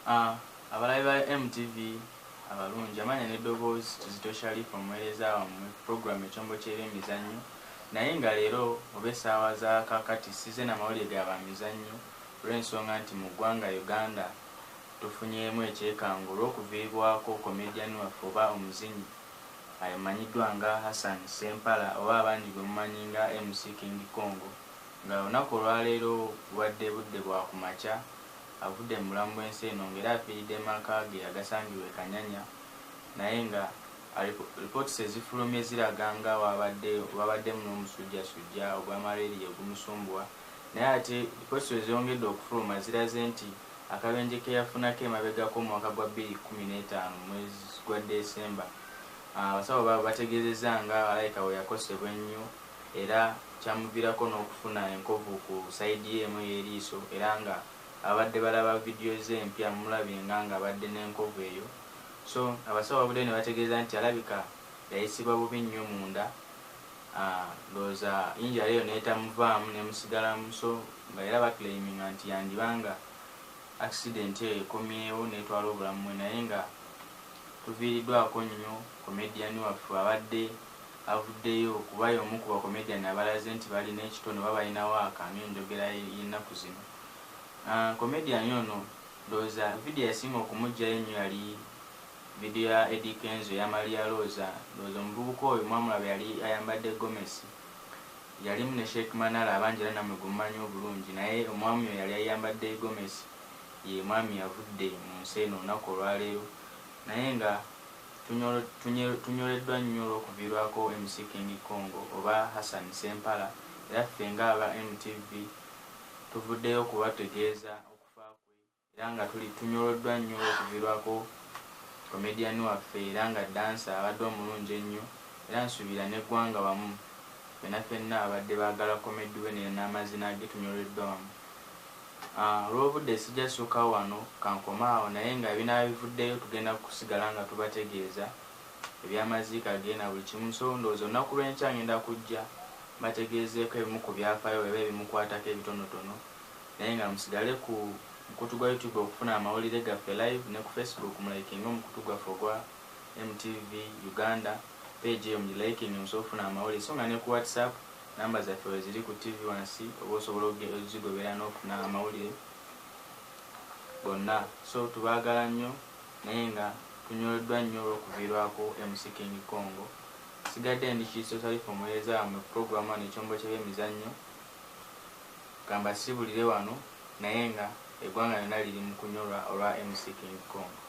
Abalabi ba MTV abalungi, amanya n'eddoboozi Kizito Sharif, omuweereza wammwe program Ekyombo ky'Ebyemizannyo. Naye nga leero oba essaawa za kakati size n'amawulire ga bamizannyo, olw'ensonga nti mu ggwanga Uganda tufunyeemu ekyekango olw'okuviibwako comedian waffe oba omuzinyi amanyiddwa nga Hassan Sempala, oba abangi gwe mumanyi nga MC King Kongo, nga olunaku olwaleero bubadde budde bwa kumakya avudde mu bulamu bw'ensi eno, ng'era afiiridde maka ge agasangibwa e Kanyanya. Naye nga reports ezifulumye ziraga nga wabaddemu n'omusujjasujja ogwa malaria ogumusumbuwa. Naye ate reports ezongedde okufuluma ziraze nti akabenje ke yafunako emabegako mu mwaka gwa 2015 mu mwezi gwa Desemba, abasawo baabo bategeezezza nga alabika bwe yakosebwa ennyo, era kyamuviirako n'okufuna enkovu ku side ye emu ey'eriiso. Era nga abadde balaba vidiyo ze empya mumulabye nga abadde n'enkovu eyo. So abasawo babudde ne bategeeza nti alabika yayisibwa bubi nnyo munda, ndowooza injury eyo n'etamuvaamu nemusigalamu. So nga era baclaiminga nti yandibanga accident eyo ekomyewo n'etwala obulamu bwe. Naye nga tuviiriddwako nnyo comedian waffe abadde avuddeyo kuba y'omu ku bacomedian abalaze nti balina ekitono oba balina waaka ng'enjogera y'ennaku zino. Comedian ono ndowooza vidiyo yasinga okumuggyayo ennyo yali vidiyo ya Eddy Kenzo eya Maria Rosa. Ndowooza omuvubuka oyo mwamulaba yali ayambadde gomesi, yalimu ne Sheikh Manara, abangi era nammwe gwe mumanyi obulungi. Naye omwami oyo yali ayambadde gomesi ye mwami avudde mu nsi eno olunaku olwaleero. Naye nga tunyoleddwa nnyo olw'okuviirwako MC King Kongo oba Hassan Sempala. Era ffe ng'aba MTV tuvuddeyo okubategeeza okufa kwe, era nga tuli tunyoleddwa nnyo olw'okuviirwako comedian waffe, era nga dancer abadde omulungi ennyo. Era nsuubira n'eggwanga wamu ffenna ffenna abadde baagala comedy we n'amazina ge tunyoleddwa wamu. Olw'obudde sijja sukkawo wano, kankome awo. Naye nga ebinaaba bivuddeyo tugenda kusigala nga tubategeeza ebyamaziika ge na buli kimu. So ndowooza olunaku lw'enkya ngenda kujja mbategeezeeko ebimu ku byafaayo oba ebimukwatako ebitonotono. Naye nga musigale ku mukutu gwa YouTube okufuna amawulire gaffe live, ne ku Facebook mulikinga omukutu gwaffe ogwa MTV Uganda page eyo, mugilikinge musobole okufuna amawulire. So nga ne ku WhatsApp namba zaffe we ziri ku TV wansi, oba osobola ozigobera n'ofuna amawulire gonna. So tubaagala nnyo, naye nga tunyoleddwa nnyo olw'okuviirwako MC King Kongo. Sigadde ndi Kizito Salifu, omuweereza wammwe ku puroguramu wano Ekyombo ky'Ebyemizannyo. Gamba sibulire wano, naye nga eggwanga lyonna liri mu kunyolwa olwa MC King Kongo.